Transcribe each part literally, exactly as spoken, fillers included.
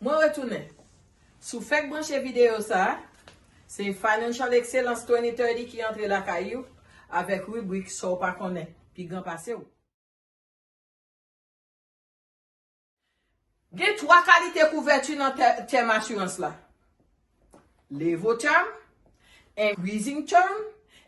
Mwen retounen. Si w fèk branche videyo sa a, se Financial Excellence twenty thirty ki antre lakay ou avèk ribrik Sa w pa konnen, pi gran pase w. Gen twa kalite kouvèti nan tè- tèm asirans la. Levo term, increasing term,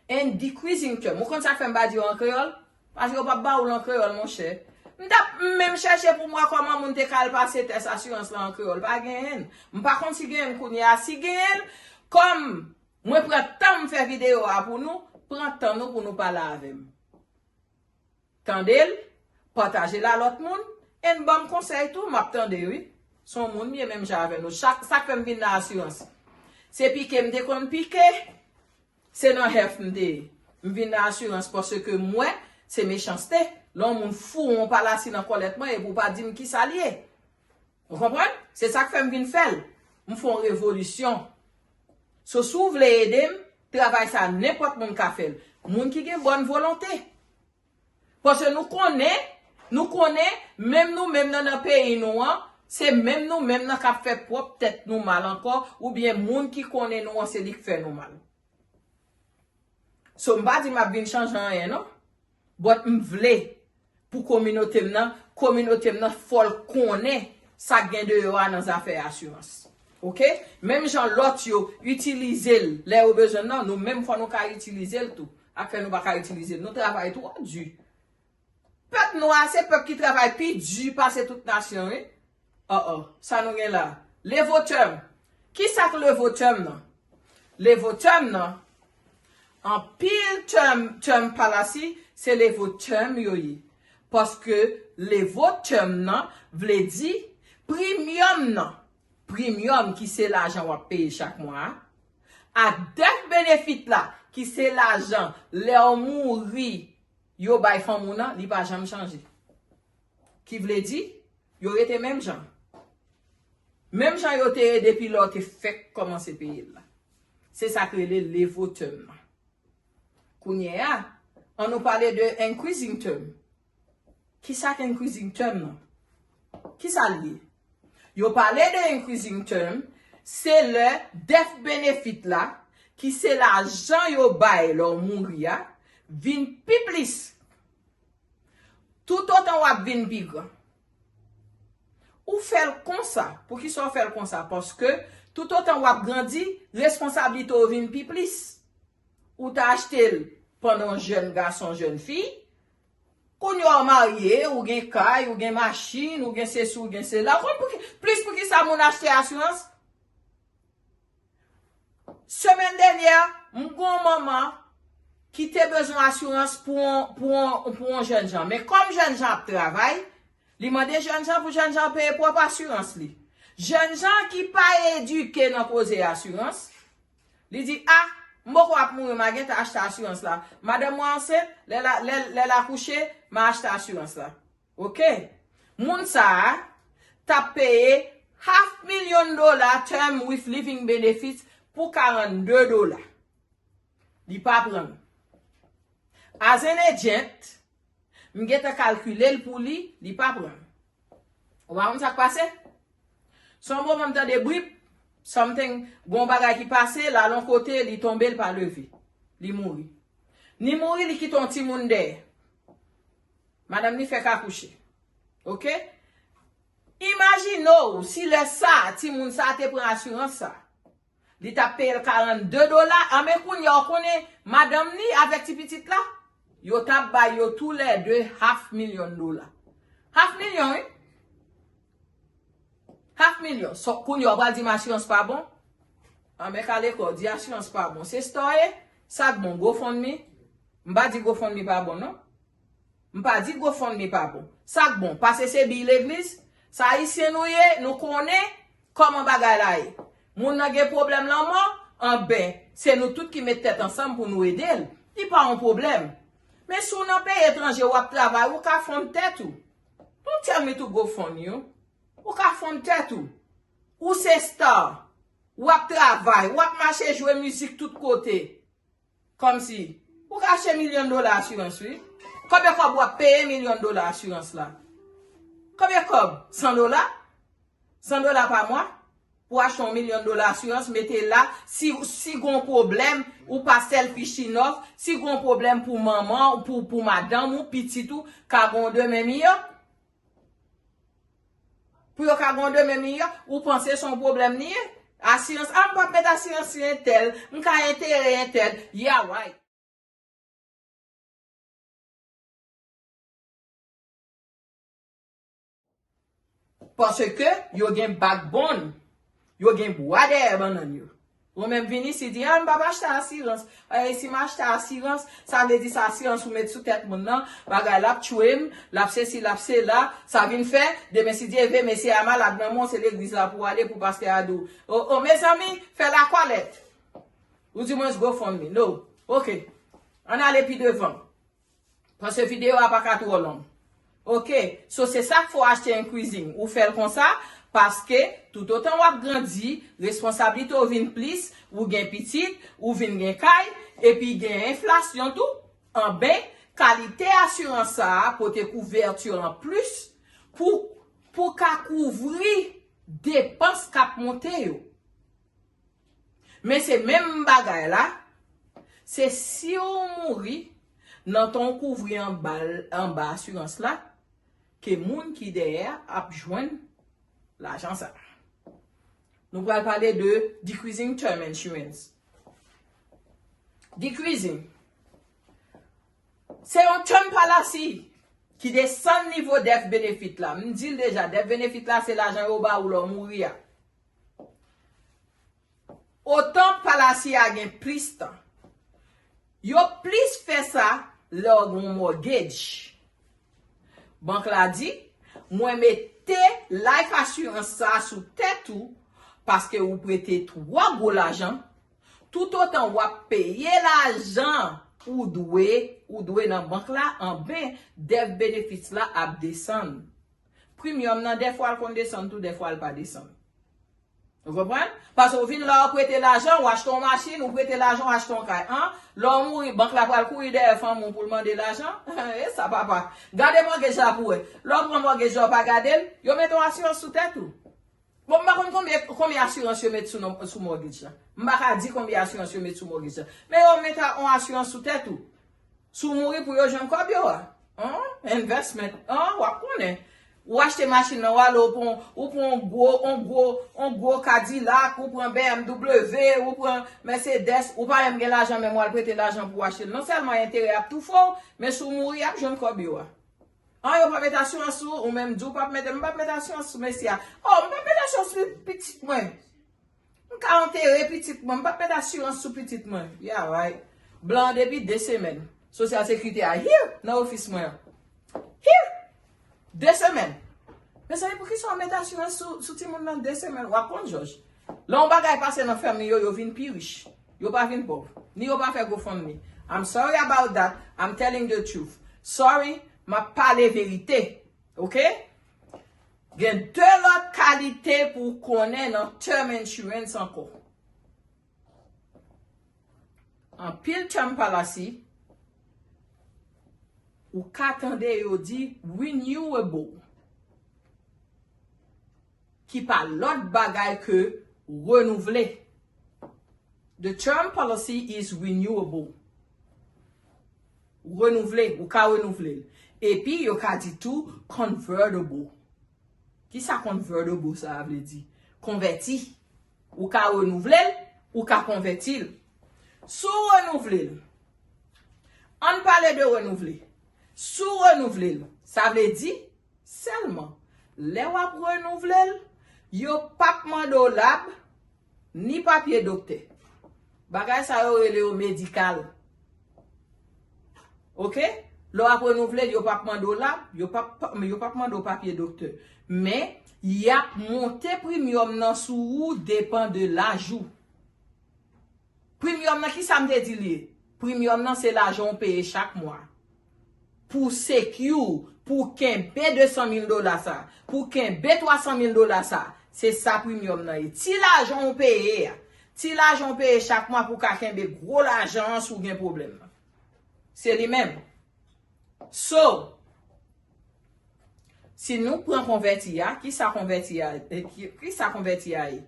and decreasing term. Ou konn sa k fè m pa di yo an kreyòl? Paske yo p ap ba ou l an kreyòl, monchè. M t ap menm chèche pou m wè kòman moun te ka al pase tès asirans la an kreyòl. Pa genyen l. M pa konn si genyen l kounye a. Si genyen l, kòm mwen pran tan m fè videyo a pou nou, pran tan nou pou nou pale avè m. Tande l, pataje l a lòt moun, and ban m konsèy tou, m ap tande wi. Se yon moun m ye menm jan avè nou. Chak, sa k fè m vin nan asirans. Se pike m te konn pike, se nan health m te ye. M vin nan asirans paske m wè se mechanste. Lè yon moun foure yon palasi nan kòlèt mwen epi w pa di m kisa l ye. Ou konprann? Se sa k fè m vin fè l. M fè yon revolisyon. So, si w vle ede m, travay sa nenpòt moun ka fè l. Moun ki gen bòn volonte. Paske nou konnen, nou konnen, menm nou menm nan, nan peyi nou an, se menm nou menm nan k ap fè pwòp tèt nou mal ankò, oubyen moun ki konnen nou an, se li k fè nou mal. So, m pa di m ap vin chanje anyen, non. But m vle pou kominote m nan, kominote m nan fò l konnen sa k gen deyò a nan zafè asirans. Oke? Menm jan lòt yo itilize l lè yo bezwen l nan, nou menm fò nou ka itilize l tou. Afè nou pa ka itilize l. Nou travay twò di. Pèp nou a se pèp ki travay pi di pase tout nasyon, wi. Oh, oh, sa nou gen la. Levo term. Kisa k levo term nan? Levo term nan, anpil term, term palasi, se levo term yo ye. Paske levo term nan vle di primyòm nan. Primyòm ki se lajan w ap peye chak mwa a, ak death benefit la ki se lajan lè w mouri yo bay fanmi w nan, li pa janm chanje. Ki vle di, yo rete menm jan. Menm jan yo te ye depi lè w te fèk kòmanse peye l la. Se sa k rele levo term nan. Kounye a, ann nou pale de increasing term. Kisa k increasing term nan? Kisa l ye? Yo pale de increasing term, se lè death benefit la, ki se lajan yo bay lè w mouri a, vin pi plis. Toutotan w ap vin pi gran. Ou fè l konsa. Poukisa w fè l konsa? Paske toutotan w ap grandi, responsablite w vin pi plis. Ou ta achte l pandan w jèn gason, jèn fi. Kounye a w marye, ou gen kay, ou gen machin, ou gen sesi, ou gen sela. Ou konn pouki, plis poukisa moun achte asirans? Semèn dènyè, m gen yon manman ki te bezwen asirans pou yon, pou yon, pou yon jèn jan. Men kòm jèn jan ap travay, li mande jèn jan pou jèn jan peye pwòp asirans li. Jèn jan ki pa edike nan koze asirans, li di, a, m poko ap mouri, m a gentan achte asirans la. Madanm mwen ansent, lè l a, lè, lè l akouche, m a achte asirans la. Oke? Moun sa a t ap peye half million dola term with living benefits pou karannde dola. Li pa pran l. As an agent, m gentan kalkile l pou li, li pa pran l. Ou pa konn sa k pase? Se yon moman m tande brip, something, gon bagay ki pase, l al yon kote, li tonbe, l pa leve. Li mouri. Li mouri, li kite yon timoun dèyè. Madanm li fèk akouche. Oke? Imajine w si lè sa, timoun sa te pran asirans sa. Li t ap peye l karannde dola. Anben kounye a, w konnen, madanm li avèk ti pitit la, yo t ap bay yo toulède half million dola. Half million, wi. Half million. So, kounye a, w pral di m asirans pa bon? Anben kale kò w, di asirans pa bon. Se store, sa k bon, GoFundMe? M pa di GoFundMe pa bon, non. M pa di GoFundMe pa bon. Sa k bon, pase se biy legliz. Sa Ayisyen nou ye, nou konnen kòman bagay la ye. Moun nan gen pwoblèm lanmò, anben, se nou tout ki met tèt ansanm pou nou ede l. Li pa yon pwoblèm. Men si w nan peyi etranje, w ap travay, ou ka fund tèt ou. Don't tell me to go fund you. Ou ka fund tèt ou. Ou se star. W ap travay, w ap mache jwe mizik tout kote. Kòmsi, ou ka achte milyon dola asirans, wi. Konbyen kòb w ap peye milyon dola asirans la? Konbyen kòb? San dola? San dola pa mwa pou achte yon milyon dola asirans, mete la, si, si gon pwoblèm, ou pa selfish enough, si gon pwoblèm pou manman, pou, pou madanm ou, pitit ou, ka gon demen miyò. Pou yo ka gon demen miyò, ou panse se yon pwoblèm li ye? Asirans, a, m p ap met asirans sou entèl, m ka entere entèl. Yeah, right. Paske yo gen backbone, yo gen bwa dèyè bannann yo. Ou menm vin isi di, a, m p ap achte asirans. E si m achte asirans, sa vle di se asirans ou met sou tèt moun nan, bagay l ap tchwe m, l ap sesi, l ap sela, sa vin fè, demen si Dye vle, mesye a malad nan men w, se legliz la pou w ale pou pastè a di w, o, o, mezanmi, fè lakwalèt. Ou di mwen GoFundMe. No. Ok. Ann ale pi devan. Paske videyo a pa ka twò long. Ok. So, se sa k fè w achte Increasing. Ou fè l konsa, paske toutotan w ap grandi, responsablite w vin plis, ou gen pitit, ou vin gen kay, epi gen enflasyon tou. Anben, kalite asirans sa a pote kouvèti an plis pou, pou ka kouvri depans k ap monte yo. Men se menm bagay la, se si w mouri, nan tan w kouvri anba, anba asirans la, ke moun ki dèyè ap jwenn lajan sa. Nou pral pale de decreasing term insurance. Decreasing. Se yon term policy ki desann nivo death benefit la. M di l deja, death benefit la se lajan yo ba ou lè w mouri a. Otan policy a gen plis tan. Yo plis fè sa lè w gen yon mortgage. Bank la di, mwen mete life assurance sa sou tèt ou paske ou prete twò gwo lajan. Toutotan w ap peye lajan ou dwe, ou dwe nan bank la, anben death benefits la ap desann. Premium nan, dèfwa l konn desann tou, dèfwa l pa desann. Ou konprann? Paske ou vin la, ou prete lajan, ou achte yon machin, ou prete lajan, ou achte yon kay. An, lè w mouri, bank la pral kouri dèyè fanmi w pou l mande lajan. E sa, papa. Gade mortgage la pou wè. Lè w pran mortgage la, ou pa gade l, yo mete yon asirans sou tèt ou. Bon, m pa konn konbyen, konbyen asirans yo met sou non, sou mortgage la. M pa ka di konbyen asirans yo met sou mortgage la. Men yo met a, yon asirans sou tèt ou. Si w mouri pou yo jwenn kòb yo a. An, investment. An, w ap konnen. Ou achte machin nan, w ale, ou pran, ou pran yon gwo, yon gwo, yon gwo Cadillac, ou pran B M W, ou pran Mercedes, ou pa menm gen lajan, menm w al prete lajan pou w achte l. Non sèlman enterè ap toufe w, men si w mouri, y ap jwenn kòb yo a. An, yo pa met asirans sou ou, ou menm di w p ap mete, m p ap met asirans sou mesye a. Oh, m p ap met asirans sou pitit mwen. M ka antere pitit mwen, m p ap met asirans sou pitit mwen. Yeah, right. Blan an depi de semèn. Social Security a here nan ofis mwen an. Here! De semèn. Mezanmi, poukisa w met asirans sou, sou timoun nan de semèn? W ap konn jòj. Lè yon bagay pase nan fanmi yo, yo vin pi rich. Yo pa vin pòv. Ni yo pa fè GoFundMe. I'm sorry about that. I'm telling the truth. Sorry, m ap pale verite. Ok? Gen de lòt kalite pou w konnen nan term insurance ankò. Anpil term policy, ou ka tande yo di renewable, ki pa lòt bagay ke renouvle. The term policy is renewable. Renouvle, ou ka renouvle l. Epi, yo ka di tou convertible. Kisa convertible sa a vle di? Konvèti. Ou ka renouvle l, ou ka konvèti l. Si w renouvle l, ann pale de renouvle. Si w renouvle l, sa vle di sèlman lè w ap renouvle l, yo p ap mande w lab ni papye doktè. Bagay sa yo rele yo medikal. Ok? Lè w ap renouvle l, yo p ap mande w lab, yo p ap, yo p ap mande w papye doktè. Men, y ap monte premium nan sou ou, depan de laj ou. Premium nan, kisa m te di l ye? Premium nan, se lajan w peye chak mwa. Pou w secure, pou w kenbe de san mil dola sa, pou w kenbe twa san mil dola sa, se sa premium nan ye. Ti lajan w peye a, ti lajan w peye chak mwa pou w ka kenbe gwo lajan an si w gen pwoblèm nan. Se li menm. So, Si nou pran konvèti a, ki sa konvèti a, eh, ki, ki sa konvèti a ye?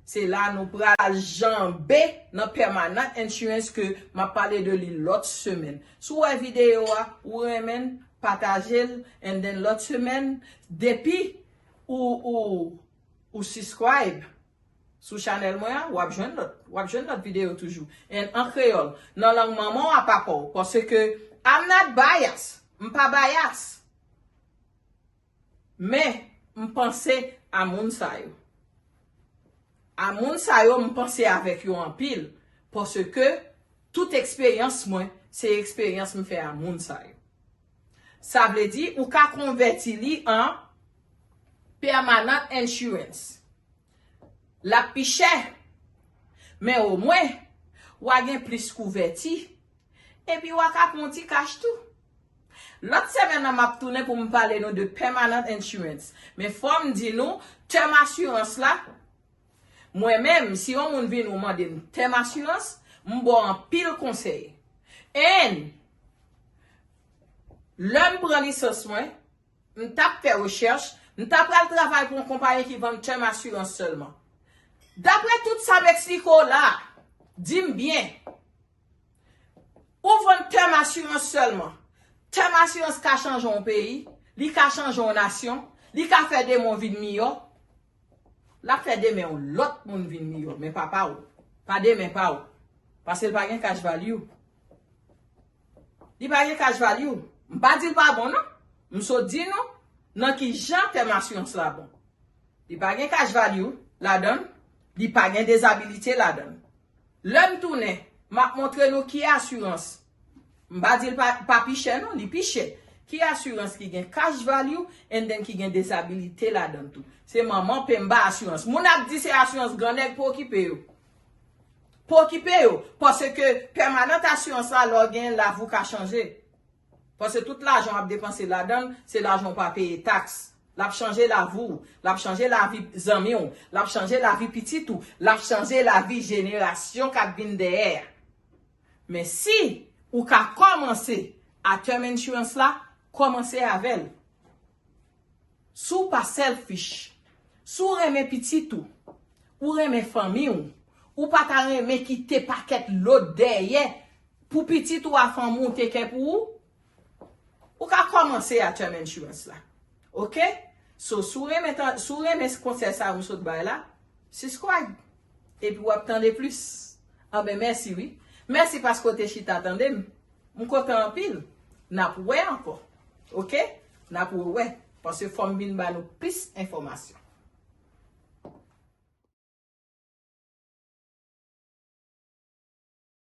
Se la nou pral janbe nan permanent insurance ke m ap pale de li lòt semèn. Si w wè videyo a, ou renmen l, pataje l, and then lòt semèn, depi ou, ou, ou subscribe sou chanèl mwen an, w ap jwenn lòt, w ap jwenn lòt videyo toujou. And an kreyòl, nan lang manman w a papa w, paske I'm not bias, m pa bias. Men, m panse a moun sa yo. A moun sa yo, m panse avèk yo anpil, paske tout eksperyans mwen, se eksperyans m fè a moun sa yo. Sa vle di, ou ka konvèti li an permanent insurance. L ap pi chè, men omwen, w a gen plis kouvèti, epi w a ka pran yon ti kach tou. Lòt semèn nan, m ap tounen pou m pale nou de permanent insurance. Men fò m di nou, term assurance la, mwen menm, si yon moun vin ou mande m term assurance, m ba w anpil konsèy. And, lè m pran lisans mwen, m t ap fè rechèch, m ta pral travay pou yon konpayi ki vann term assurance sèlman. Daprè tout sa m eksplike w la, di m byen, ou vann term assurance sèlman. Term assurance ka chanje yon peyi, li ka chanje yon nasyon, li ka fè demen w vin miyò. L ap fè demen yon lòt moun vin miyò, men pa pa w. Pa demen pa w. Paske l pa gen cash value. Li pa gen cash value. M pa di l pa bon, non. M sot di nou nan ki jan term assurance la bon. Li pa gen cash value ladan l, li pa gen dezabilite ladan l. Lè m tounen, m ap montre nou ki asirans. M pa di l pa, pa pi chè, non, li pi chè. Ki asirans ki gen cash value and then ki gen dezabilite ladan l tou. Se manman Pemba Asirans. Moun ap di se asirans grannèg, pa okipe yo. Pa okipe yo, paske permanent asirans la, lè w gen lavi w ka chanje. Paske tout lajan w ap depanse ladan l, se lajan w pa peye taks. L ap chanje lavi w, l ap chanje lavi zanmi w, l ap chanje lavi pitit ou, l ap chanje lavi jenerasyon k ap vin dèyè a. Men si ou ka kòmanse a term insurance la, kòmanse avè l. Si w pa selfish, si w renmen pitit ou, ou renmen fanmi w, ou pa ta renmen kite pakèt lòt dèyè pou pitit ou a fanmi w te kè pou ou, ou ka kòmanse a term insurance la. Oke? So, si w renmen tan-, si w renmen konsèy sa yo m sot bay la, subscribe. Epi w ap tande plis. Anben, mèsi wi. Mèsi paske w te chita tande m. M kontan anpil. N ap wè ankò. Oke? N ap wè. Paske fò m vin ba nou plis enfòmasyon.